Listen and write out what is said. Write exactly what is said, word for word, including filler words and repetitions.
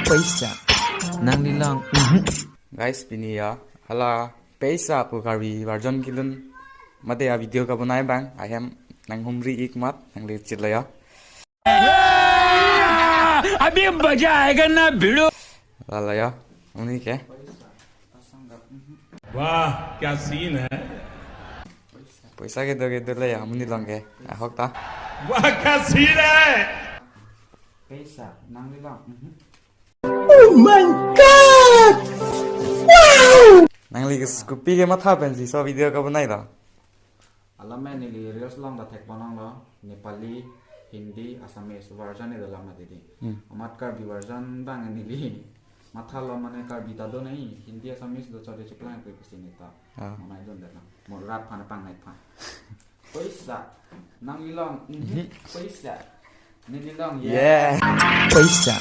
Paisa. Nanglilong. Mhm. Guys, pini ya, hala paisa pu Karbi version kelun mate a-video kabonai abang ahem nanghumri-ik amat nangli chitlo ya. अभी मजा आएगा ना भिड़ो। Lalo ya, uni ke. वाह, क्या सीन है। Paisa kedo kedo le ya, amonit along ke. Ahok ta. वाह, क्या सीन है। Paisa, nanglilong. Mhm. Oh my God! Wow! Nangli ke kopi ke matha pensi laso video kabonai lo? Alam neli reels along ta thekponlonglo, Nepali, Hindi, Assamese version kedo alam didi. Hmm. Amat Karbi version abang neli mathalo, mane Karbi ta do nai, Hindi, Assamese do chode chiplang pe pisi neta. Ah. Amai don dana. Mo rat aphan pangnai aphan. Paisa. Nanglilong. Mhm. Paisa. Nanglilong. Yeah. Yeah. Paisa.